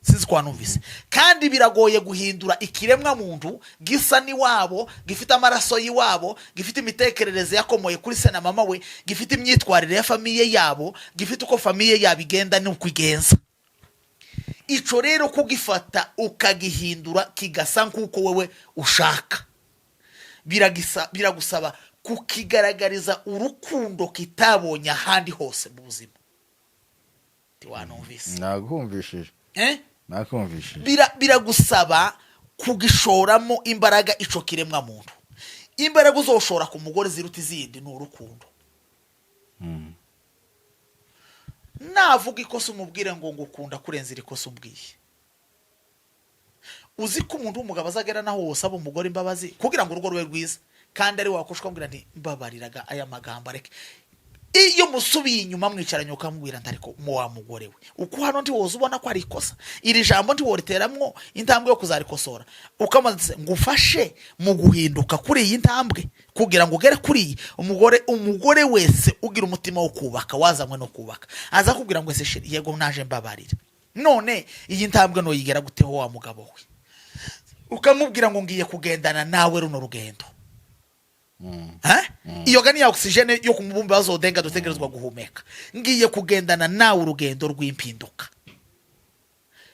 Sinzi ko wanumvise. Kandi biragoye guhindura ikiremwa muntu gisa n'iwabo, gifite amaraso y'iwabo, gifite imitekerereze yakomoye kuri se na mama we, gifite imyitwarire ya famille yabo, gifite uko famille yabo igenda n'uko igenza. Ico rero kugifata ukagihindura kigasa nk'uko wowe ushaka, biragusaba kukigaragariza urukundo kitabonye ahandi hose mu buzima. Ntiwanumvise? Nakumvishije. Eh? Nakumvishije. Biragusaba kugishoramo imbaraga ico kiremwa muntu. Imbaraga uzoshora ku mugore ziruta izindi ni urukundo. Navuga ikosa, umubwire ngo ngukunda kurenza iri kosa umbwiye. Uzi ko umuntu w'umugabo azagera naho wosaba umugore imbabazi kugira ngo urugo rube rwiza, kandi ari wakoshwa ambwira nti mbabariraga aya magambo areke. Iyo musubiye inyuma mwicaranye, ukamubwira nti ariko mu wa mugore we, uko hano ntiwoza ubona ko ari ikosa, iri jambo ntiworiteramwo intambwe yo kuzarikosora, ukamaze ngo ufashe mu guhinduka kuri iyi ntambwe kugira ngo ugere kuri iyi. Umugore wese ugira umutima wo kubaka, wazanywe no kubaka, aza kubwira ngo ese chéri, yego naje, mbabarira. None iyi ntambwe noyigera guteho wa mugabo we? Ukamubwira ngo ngiye kugendana nawe runo rugendo. Eh? Iyo ga ni ya oxygène yo ku mubumbe wa zodenga dutegerezwa guhumeka. Ngiye kugendana nawe urugendo rw'impinduka.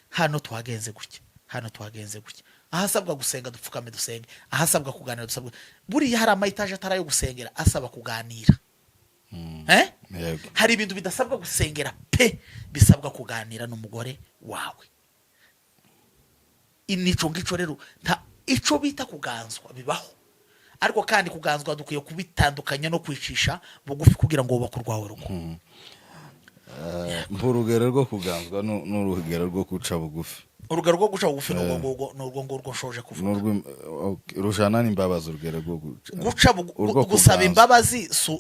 Hano twagenze gutya, hano twagenze gutya. Ahasabwa gusenga dupfukame dusenge, ahasabwa kuganira dusabwa. Buriya hari ama étages atari ayo gusengera asaba kuganira. Eh? Yego. Hari ibintu bidasabwa gusengera pe, bisabwa kuganira n'umugore wawe. Nico ngico rero, nta ico bita kuganzwa bibaho, ariko kandi kuganzwa dukwiye kubitandukanya no kwicisha bugufi kugira ngo wubake urwawe rugo. Mpa urugero rwo kuganzwa n'urugero rwo guca bugufi. Urugero rwo guca bugufi ni urwo ngurwo, ni urwo ngurwo nshoje kuvuga. Rujana n'imbabazi, urugero rwo guca Guca urwo gusaba kuganzwa. imbabazi si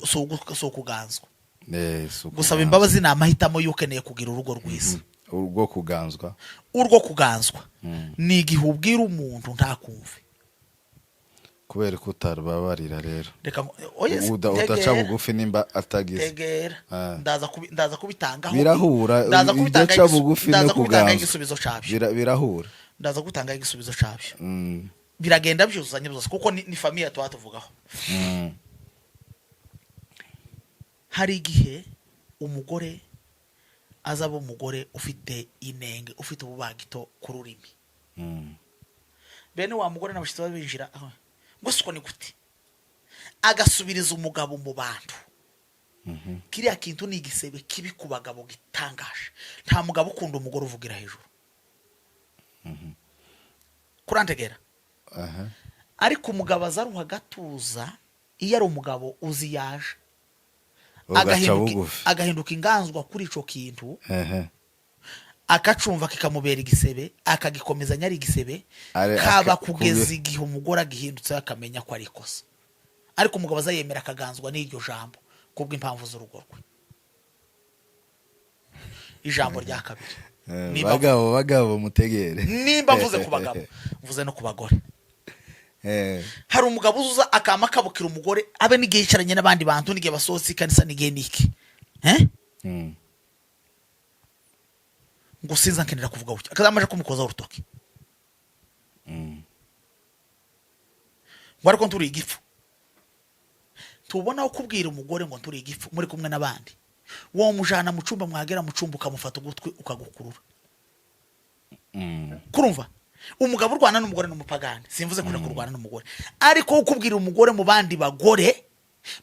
ukuganzwa. Si Gusaba ukuganzwa. imbabazi ni amahitamo y'ukeneye kugira urugo rwiza. Urwo kuganzwa? Urwo kuganzwa ni igihe ubwira umuntu ntakumve. Kubera ko utababarira rero. Reka oya, udaca tegera. bugufi nimba atagize. Tegera. Ah. Ndaza kubitangaho. Birahura. Ndaza kubitangaho. Udaca bugufi Ndaza no kubitangaho kuganzwa. igisubizo cabyo. Birahura. Ndaza kubitangaho igisubizo cabyo. Biragenda byuzuzanya byose kuko ni famille tuba tuvugaho. Hari igihe umugore azaba umugore ufite inenge, ufite ububagito ku rurimi. Bene wa mugore n'abashyitsi baba binjira aho, ngo siko ni gute agasubiriza umugabo mu bantu. Kiriya kintu ni igisebe kibi ku bagabo gitangaje. Nta mugabo ukunda umugore uvugira hejuru. Kurantegera? Aha. Ariko umugabo azaruha agatuza iyo ari umugabo uzi yaje Ugaca bugufi. Agahinduka inganzwa kuri ico kintu, akacumva kikamubera igisebe, akagikomezanya ari igisebe, kaba kugeza igihe umugore agihindutse akamenya ko ari ikosa. Ariko umugabo azayemera akaganzwa n'iryo jambo kubw'impamvu z'urugo rwe. Ijambo rya kabiri, Bagabo, bagabo, mutegere. Nimba mvuze ku bagabo, mvuze no ku bagore. Hari umugabo uzuza akama akabukira umugore, abe n'igihe yicaranye n'abandi bantu, n'igihe basohotse ikanisa, n'igihe niki. Eh? Ngo sinza nkenera kuvuga gutya, akazamaje kumukozaho urutoki, ngo ariko nturi igifu. Tubona aho kubwira umugore ngo nturi igifu muri kumwe n'abandi, wowe mujana mu cyumba, mwagera mu cyumba ukamufata ugutwi ukagukurura. Kurumva Umugabo urwana n'umugore ni umupagani. Simvuze kuja kurwana n'umugore, ariko ukubwira umugore mu bandi bagore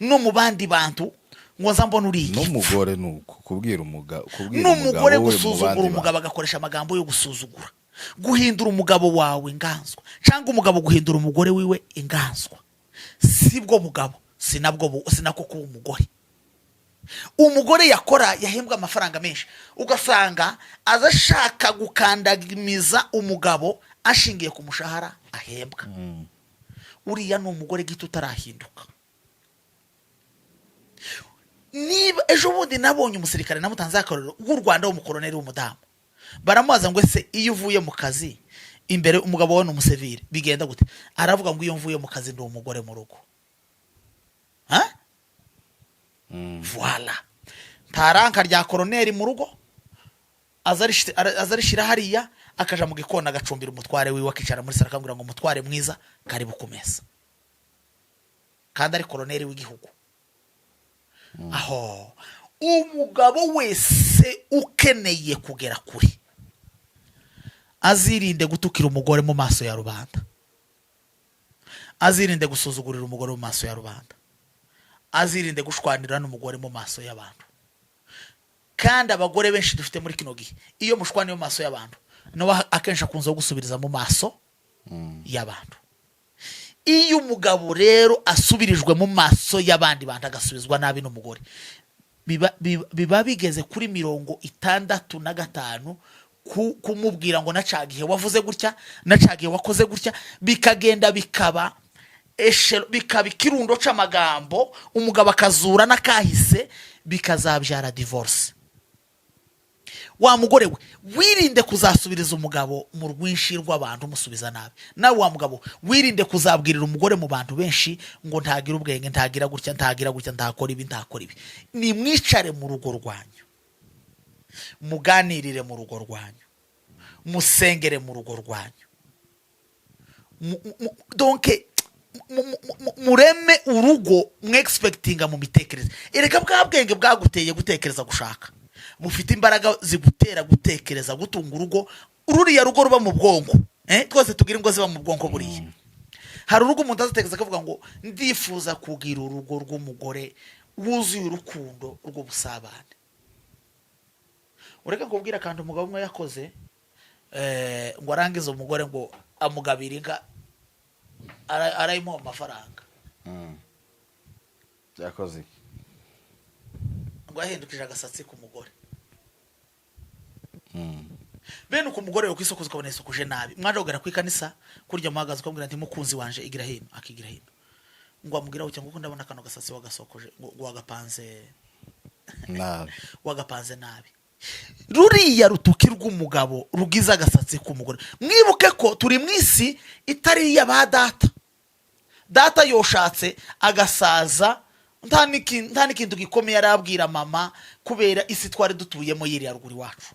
no mu bandi bantu ngo nza mbona uri igipfu. N'umugore ni uko, kubwira kubwira N'umugore umugabo we mu gusuzugura bandi umugabo, bantu. agakoresha amagambo yo gusuzugura, guhindura umugabo wawe inganzwa, cyangwa umugabo guhindura umugore wiwe inganzwa, sibwo mugabo, sinabwo sinako kuba umugore. Umugore yakora, yahembwa amafaranga menshi, ugasanga aza ashaka gukandamiza umugabo ashingiye ku mushahara ahembwa. Uriya ni umugore gito utarahinduka. Niba ejo bundi nabonye umusirikare namutanze akarorero w'u Rwanda w'umukoroneri w'umudamu, baramubaza ngo: "Ese iyo uvuye mu kazi imbere umugabo wawe ni umusivire, bigenda gute?" Aravuga ngo: "Iyo mvuye mu kazi ndi umugore mu rugo." Ha? Voilà, nta rank rya koroneri mu rugo, aza arishyira hariya, akaja mu gikoni, agacumbira umutware wiwe, akicara muri salo, akamubwira ngo: "Umutware mwiza, karibu ku meza," kandi ari koroneri w'igihugu. Aho umugabo wese ukeneye kugera kure azirinde gutukira umugore mu maso ya rubanda, azirinde gusuzugurira umugore mu maso ya rubanda, azirinde gushwanira n'umugore mu maso y'abantu. Kandi abagore benshi dufite muri kino gihe, iyo mushwaniye mu maso y'abantu, nawe akenshi akunze gusubiriza mu maso y'abantu. Iyo umugabo rero asubirijwe mu maso y'abandi bantu, agasubizwa nabi n'umugore, biba bigeze kuri 65 kumubwira ngo nacagihe wavuze gutya, nacagihe wakoze gutya, bikagenda bikaba bikaba ikirundo c'amagambo, umugabo akazura n'akahise, bikazabyara divorce. Wa mugore we, wirinde kuzasubiriza umugabo mu rwinshi rw'abantu, umusubiza nabi. Nawe wa mugabo, wirinde kuzabwirira umugore mu bantu benshi ngo ntagira ubwenge, ntagira gutya, ntagira gutya, ntakora ibi, ntakora ibi. Nimwicare mu rugo rwanyu, muganirire mu rugo rwanyu, musengere mu rugo rwanyu. Donc mureme urugo mwexpectinga mu mitekerereze. Erega bwa bwenge bwaguteye gutekereza gushaka bufite imbaraga zigutera gutekereza gutunga urugo. Ruriya rugo ruba mu bwonko, twese tugira ingo ziba mu bwonko. Buriya hari urugo umuntu azatekereza akavuga ngo: "Ndifuza kugira urugo rw'umugore wuzuye urukundo rw'ubusabane." Ureke kubwira akantu umugabo umwe yakoze, ngo arangize umugore ngo amugabira inka, arayimuha amafaranga. Byakoze iki? Ngo yahindukije agasatsi ku mugore. Bene uko umugore we ku isoko ukabona isukuje nabi, mwaje kugera ku ikanisa kurya, muhagaze, ukamubwira ati: "Mukunzi wanje, igira hino," akigira hino, ngo amubwira cyangwa ngo: "Ndabona kano gasatsi wagasokoje, ngo wagapanze nabi." Wagapanze nabi. Ruriya rutuki rw'umugabo rugize agasatsi k'umugore, mwibuke ko turi mu isi itari iya ba data. Data yoshatse agasaza nta n'ikintu gikomeye arabwira mama, kubera isi twari dutuyemo yiriya ruguru iwacu.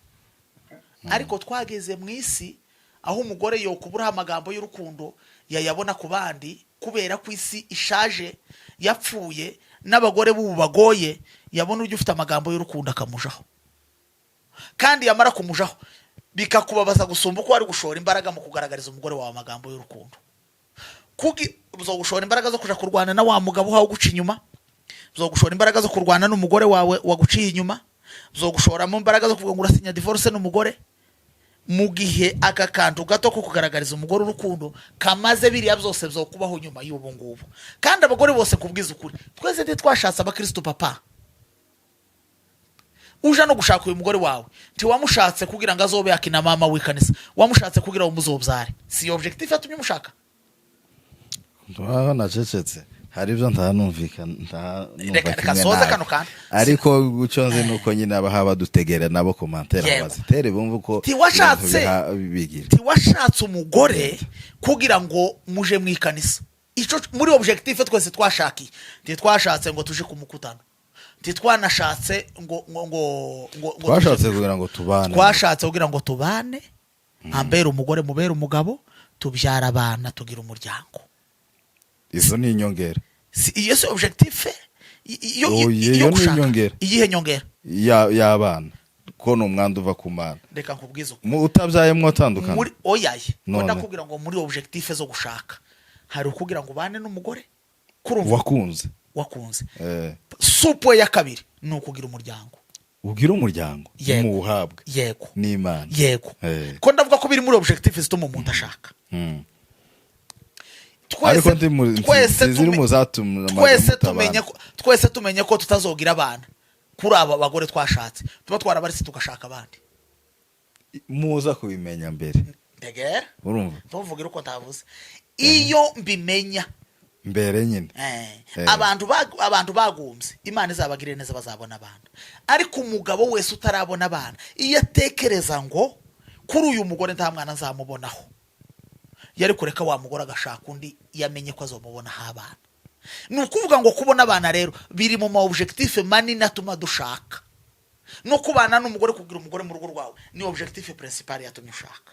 Ariko twageze mu isi aho umugore yokuburaho amagambo y'urukundo yayabona ku bandi, kubera ko isi ishaje, yapfuye, n'abagore b'ubu bagoye. Yabona ujya ufite amagambo y'urukundo akamujaho, kandi yamara kumujaho bikakubabaza gusumba uko wari gushora imbaraga mu kugaragariza umugore wawe amagambo y'urukundo. Zo gushora imbaraga zo kuja kurwana na wa mugabo uhawe uguca inyuma, zo gushora imbaraga zo kurwana n'umugore wawe waguciye inyuma, zo gushoramo imbaraga zo kuvuga ngo urasinya divorce n'umugore, mu gihe aka kantu gato ko kugaragariza umugore urukundo kamaze biriya byose byo kubaho nyuma y'ubu ngubu. Kandi abagore bose, kubwiza ukuri, twese ntitwashatse abakristo papa. Uja no gushaka uyu mugore wawe, ntiwamushatse kugira ngo azobe akina mama w'ikanisa, wamushatse kugira ngo muzobyare. Si iyo objectif yatumye umushaka? Aho nacecetse hari ibyo ntanumvikana, ntanumva Reka kimwe soze nawe. kano kantu. Ariko icyo nzi ni uko nyine abaha badutegera nabo commentaire bazitere bumve uko ibintu bigira. Ntiwashatse umugore kugira ngo muje mu ikanisa. Ico muri objectif twese twashakiye, ntitwashatse ngo tuje kumukutano, ntitwanashatse ngo Twashatse kugira ngo tubane. Twashatse kugira ngo tubane, ambere umugore, mubere umugabo, tubyara abana, tugira umuryango. Izo ni inyongera. Si iyo si objectif Oye, yo iyo ni gushaka? inyongera. Iyihe nyongera? Y'abana. Kuko ni umwandu uva ku Mana. Reka nkubwize ukuri. Utabyaye mwotandukana? Muri oyaye. None. Ndakubwira ngo muri objectif zo gushaka hari ukugira ngo ubane n'umugore, kurumva? Wakunze. Wakunze. Supo ya kabiri ni ukugira umuryango. Ubwire umuryango. Yego. Muwuhabwe Yego. n'Imana. Yego. Ko ndavuga ko biri muri objectif zituma umuntu ashaka. Ariko ndi Twese ziri mu zatuma twese tumenye ko tutazogira abana kuri aba bagore twashatse, tuba twarabaretse tugashaka abandi. Muza kubimenya mbere. Ntegera. Urumva? Ntuvugire uko ntavuze iyo mbimenya. Mbere nyine. Abantu bagumbye, Imana izabagirire neza, bazabona abana. Ariko umugabo wese utarabona abana, iyo atekereza ngo kuri uyu mugore nta mwana nzamubonaho, yari kureka wa mugore agashaka undi yamenye ko azamubonaho abana. Ni ukuvuga ngo kubona abana rero biri mu ma objectif manini atuma dushaka. No kubana n'umugore, kugira umugore mu rugo rwawe, ni objectif principal yatumye ushaka,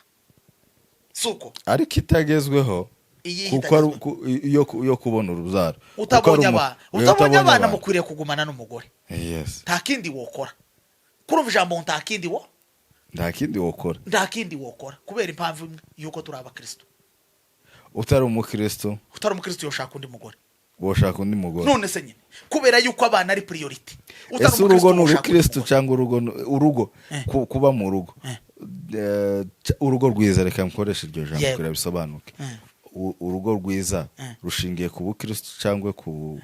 si uko? Ariko itagezweho. Iyi Kuko ari itagezweho. Iyo kubona urubyaro. Kuko ari Utabonye abana, iyo utabonye abana, mukwiriye kugumana n'umugore. Yes. Nta kindi wokora. Kurumva ijambo nta kindi wo Nta kindi wokora. Nta kindi wokora, kubera impamvu imwe yuko turi abakristo. Utari umukristo? Utari umukristo yoshaka undi mugore. Woshaka undi mugore. None se nyine, kubera yuko abana ari priority. Utari Ese urugo ni woshaka undi urukristo mugore. cyangwa urugo urugo kuba mu rugo, urugo rwiza, reka nkoreshe iryo jambo kugira bisobanuke. Urugo rwiza rushingiye ku bukristo cyangwa ku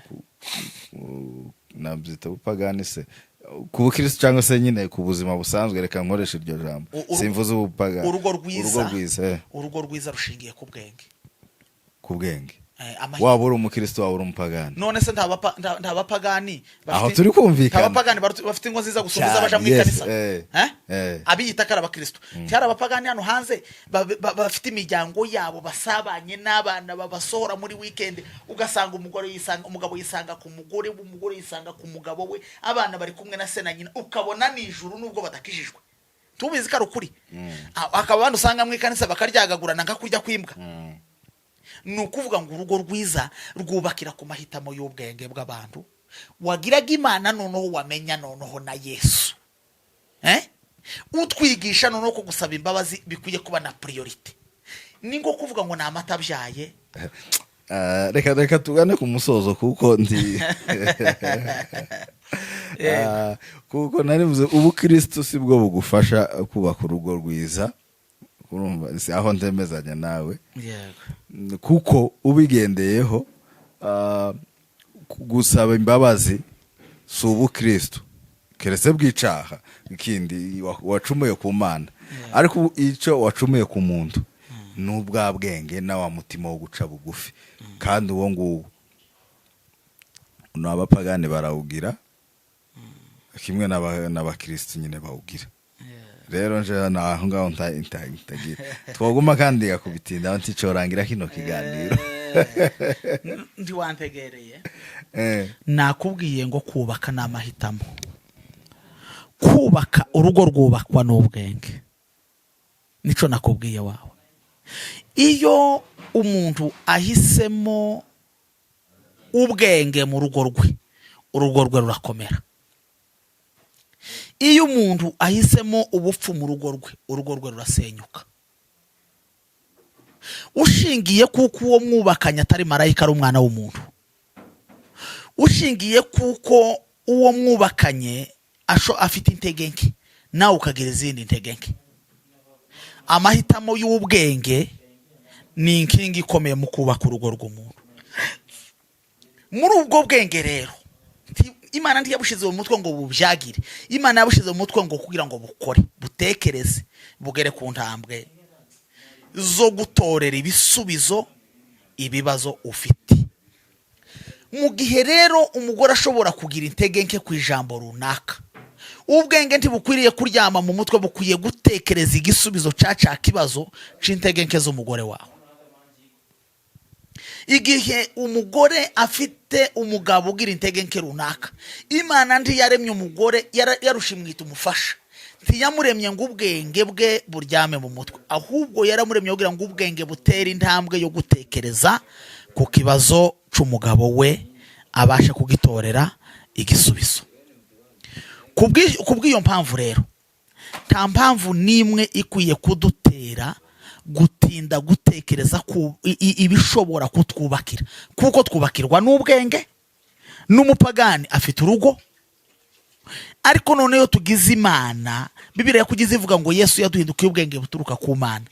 nabyita bupagani se, ku bukristo cyangwa se nyine ku buzima busanzwe? Reka nkoreshe iryo jambo. Simvuze ubupagani. Urugo rwiza. Urugo rwiza. Urugo rwiza rushingiye ku bwenge. Ku bwenge. Waba uri umukristo, waba uri umupagani. None se nta bapagani Aho turi kumvikana. Nta bapagani bafite ingo nziza gusumba Cyane, iz'abaja mu yes, ikanisa? Eh? Eh. Abiyita ko ari abakristo, cyari abapagani hano hanze bafite imiryango yabo, basabanye n'abana, babasohora muri weekend, ugasanga umugore yisanga, umugabo yisanga ku mugore we, umugore yisanga ku mugabo we, abana bari kumwe na se na nyina, ukabona ni ijuru, nubwo badakijijwe. Tubizi ko ari ukuri. Hakaba abandi usanga mu ikanisa bakaryagagurana nka kurya kw'imbwa. Ni ukuvuga ngo urugo rwiza rwubakira ku mahitamo y'ubwenge bw'abantu wagiraga Imana, noneho wamenya noneho na Yesu, eh? Utwigisha noneho ko gusaba imbabazi bikwiye kuba na priority. Ni nko kuvuga ngo ni amata abyaye. Ah, reka tugane ku musozo, kuko ndi kuko nari mvuze ubukristo si bwo bugufasha kubaka urugo rwiza. Urumva si aho ndemezanya nawe, kuko ubigendeyeho, gusaba imbabazi si ubukristo, keretse bw'icaha ikindi wacumuye ku Mana. Ariko icyo wacumuye ku muntu ni ubwa bwenge na wa mutima wo guca bugufi, kandi uwo nguwo ni abapagani barawugira kimwe n'abakristo nyine bawugira. Rero nje aho ngaho ntagira twaguma kandi gakubitinda nticorangira kino kiganiro. Ntiwantegereye. Nakubwiye ngo kubaka ni amahitamo. Kubaka urugo rwubakwa n'ubwenge, nico nakubwiye wawe. Iyo umuntu ahisemo ubwenge mu rugo rwe, urugo rwe rurakomera. Iyo umuntu ahisemo ubupfu mu rugo rwe, urugo rwe rurasenyuka. Ushingiye kuko uwo mwubakanye atari marayika, ari umwana w'umuntu, ushingiye kuko uwo mwubakanye afite intege nke, nawe ukagira izindi ntege nke, amahitamo y'ubwenge ni inkingi ikomeye mu kubaka urugo rw'umuntu. Muri ubwo bwenge rero, Imana ntiyabushize mu mutwe ngo bubyagire. Imana yabushize mu mutwe ngo kugira ngo bukore, butekereze, bugere ku ntambwe zo gutorera ibisubizo ibibazo ufite. Mu gihe rero umugore ashobora kugira intege nke ku ijambo runaka, ubwenge ntibukwiriye kuryama mu mutwe, bukwiye gutekereza igisubizo cya kibazo c'intege nke z'umugore wawe. Igihe umugore afite umugabo ugira intege nke runaka, Imana ntiyaremye umugore, yarushimwita umufasha. Ntiyamuremye ngo ubwenge bwe buryame mu mutwe, ahubwo yaramuremye kugira ngo ubwenge butere intambwe yo gutekereza ku kibazo c'umugabo we, abashe kugitorera igisubizo. Ku bw'iyo mpamvu rero, Nta mpamvu n'imwe ikwiye kudutera gutinda gutekereza ku ibishobora kutwubakira, kuko twubakirwa n'ubwenge. N'umupagani afite urugo, ariko noneho tugize Imana, Bibiliya yakugize ivuga ngo Yesu yaduhindukiye ubwenge buturuka ku Mana.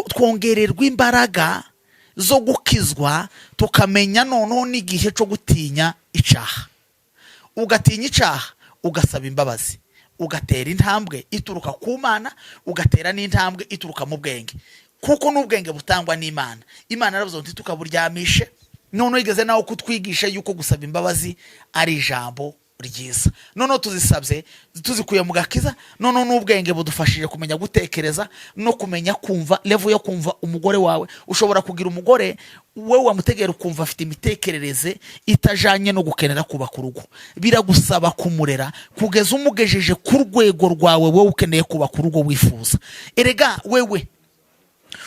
Twongererwa imbaraga zo gukizwa, tukamenya noneho n'igihe cyo gutinya icaha. Ugatinya icaha, ugasaba imbabazi, ugatera intambwe ituruka ku Mana, ugatera n'intambwe ituruka mu bwenge, kuko n'ubwenge butangwa n'Imana. Imana yaravuze ngo ntitukaburyamishe. Noneho igeze nawe kutwigisha yuko gusaba imbabazi ari ijambo ryiza. Noneho tuzisabye tuzikuye mu gakiza. Noneho n'ubwenge budufashije kumenya gutekereza no kumenya kumva, level yo kumva umugore wawe. Ushobora kugira umugore we wamutegera ukumva afite imitekerereze itajanye no gukenera kubaka urugo. Biragusaba kumurera kugeza umugejeje ku rwego rwawe wowe ukeneye kubaka urugo wifuza. Erega wewe,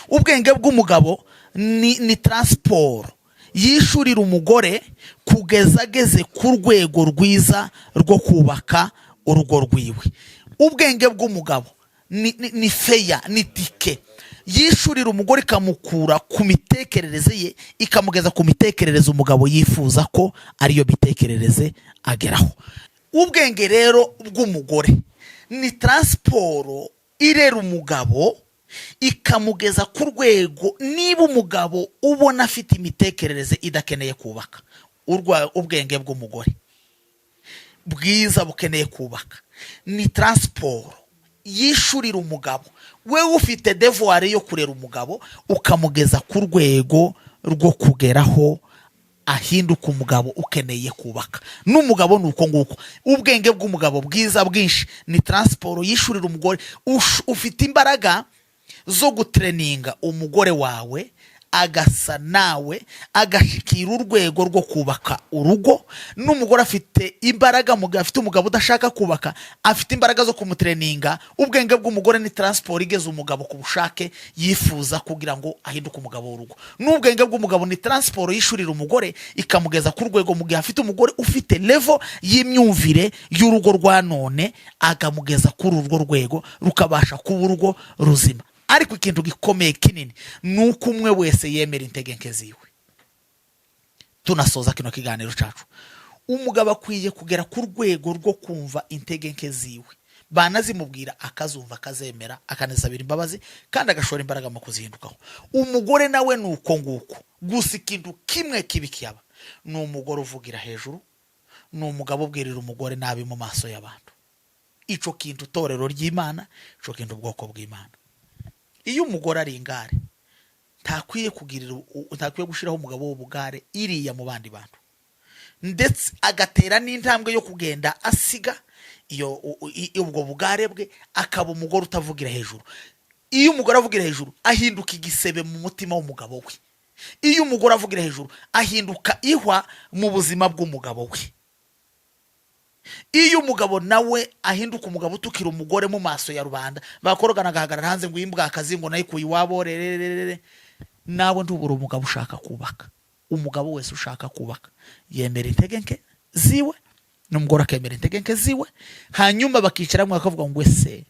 ubwenge bw'umugabo ni transport yishurira umugore kugeza ageze ku rwego rwiza rwo kubaka urugo rwiwe. Ubwenge bw'umugabo ni fare, ni ticket yishurira umugore, ikamukura ku mitekerereze ye, ikamugeza ku mitekerereze umugabo yifuza ko ariyo mitekerereze ageraho. Ubwenge rero bw'umugore ni transport irera umugabo, ikamugeza ku rwego. Niba umugabo ubona afite imitekerereze idakeneye kubaka, ubwenge bw'umugore bwiza bukeneye kubaka ni transport yishurira umugabo. Wewe ufite devoir yo kurera umugabo, ukamugeza ku rwego rwo kugeraho ahinduka umugabo ukeneye kubaka. N'umugabo ni uko nguko. Ubwenge bw'umugabo bwiza bwinshi ni transport yishurira umugore. Ufite imbaraga zo gutraininga umugore wawe, agasa nawe, agashikira urwego rwo kubaka urugo. N'umugore afite imbaraga, mu gihe afite umugabo udashaka kubaka, afite imbaraga zo kumutraininga. Ubwenge bw'umugore ni transport igeza umugabo ku bushake yifuza kugira ngo ahinduke umugabo w'urugo. N'ubwenge bw'umugabo ni transport yishurira umugore, ikamugeza ku rwego, mu gihe afite umugore ufite level y'imyumvire y'urugo rwa none, akamugeza kuri urwo rwego, rukabasha kuba urugo ruzima. Ariko ikintu gikomeye kinini ni uko umwe wese yemera intege nke ziwe. Tunasoza kino kiganiro cyacu, umugabo akwiye kugera ku rwego rwo kumva intege nke ziwe, banazimubwira akazumva, akazemera, akanasabira imbabazi, kandi agashora imbaraga mu kuzihindukaho. Umugore nawe ni uko nguko. Gusa ikintu kimwe kibi kiyaba ni umugore uvugira hejuru, ni umugabo ubwirira umugore nabi mu maso y'abantu. Ico kintu, itorero ry'Imana, ico kintu, ubwoko bw'Imana, iyo umugore ari ingare, ntakwiye kugirira, ntakwiye gushyiraho umugabo w'ubugare iriya mu bandi bantu, ndetse agatera n'intambwe yo kugenda asiga iyo ubwo bugare bwe, akaba umugore utavugira hejuru. Iyo umugore avugira hejuru, ahinduka igisebe mu mutima w'umugabo we. Iyo umugore avugira hejuru, ahinduka ihwa mu buzima bw'umugabo we. Iyo umugabo nawe ahinduka umugabo utukira umugore mu maso ya rubanda, bakorogana agahagarara hanze ngo imbwa akazi, ngo nayikuye iwabo rererere, nawe ntubura umugabo ushaka kubaka. Umugabo wese ushaka kubaka yemera intege nke ziwe, n'umugore akemera intege nke ziwe, hanyuma bakicaramo bakavuga ngo: "Ese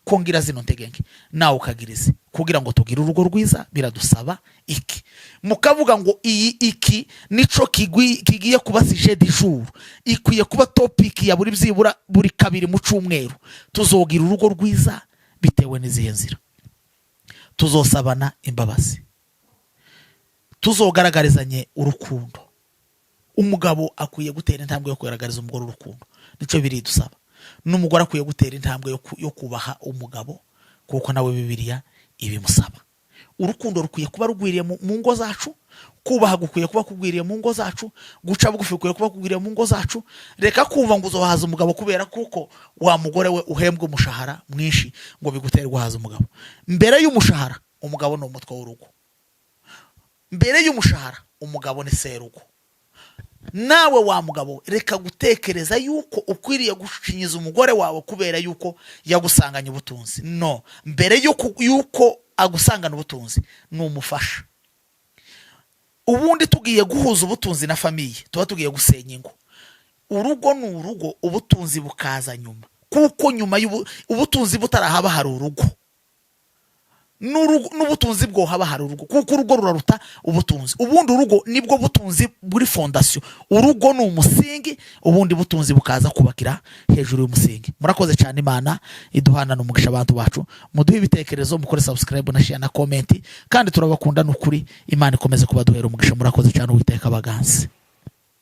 ko ngira zino ntege nke, nawe ukagira izi, kugira ngo tugire urugo rwiza biradusaba iki?" Mukavuga ngo iyi iki nico kigiye kuba sujet du jour, ikwiye kuba topic ya buri byibura buri kabiri mu cyumweru. Tuzogira urugo rwiza bitewe n'izihe nzira? Tuzosabana imbabazi, tuzogaragarizanye urukundo. Umugabo akwiye gutera intambwe yo kugaragariza umugore urukundo, nicyo biridusaba. N'umugore akwiye gutera intambwe yo kubaha umugabo, kuko nawe Bibiliya ibimusaba. Urukundo rukwiye kuba rugwiriye mu ngo zacu, kubaha gukwiye kuba kugwiriye mu ngo zacu, guca bugufi gukwiye kuba kugwiriye mu ngo zacu. Reka kumva ngo uzohaza umugabo kubera kuko wa mugore we uhembwa umushahara mwinshi, ngo bigutere guhaza umugabo. Mbere y'umushahara, umugabo ni umutwe w'urugo. Mbere y'umushahara, umugabo ni serugo. Nawe wa mugabo, reka gutekereza yuko ukwiriye gushinyiza umugore wawe kubera yuko yagusanganye ubutunzi. No mbere yuko agusangana ubutunzi, ni umufasha. Ubundi tugiye guhuza ubutunzi na famille, tuba tugiye gusenya ingo. Urugo ni urugo, ubutunzi bukaza nyuma. Kuko nyuma y'ubutunzi butarahaba hari urugo. N'ubutunzi bwohaba hari urugo, kuko urugo ruraruta ubutunzi. Ubundi urugo nibwo butunzi buri fondation. Urugo ni umusingi, ubundi butunzi bukaza kubakira hejuru y'umusingi. Murakoze cyane. Imana iduhana umugisha. Abantu bacu, muduhe ibitekerezo, mukore subscribe na share na comment, kandi turabakunda. Ni ukuri, Imana ikomeze kubaduhera umugisha. Murakoze cyane. Uwiteka abaganze.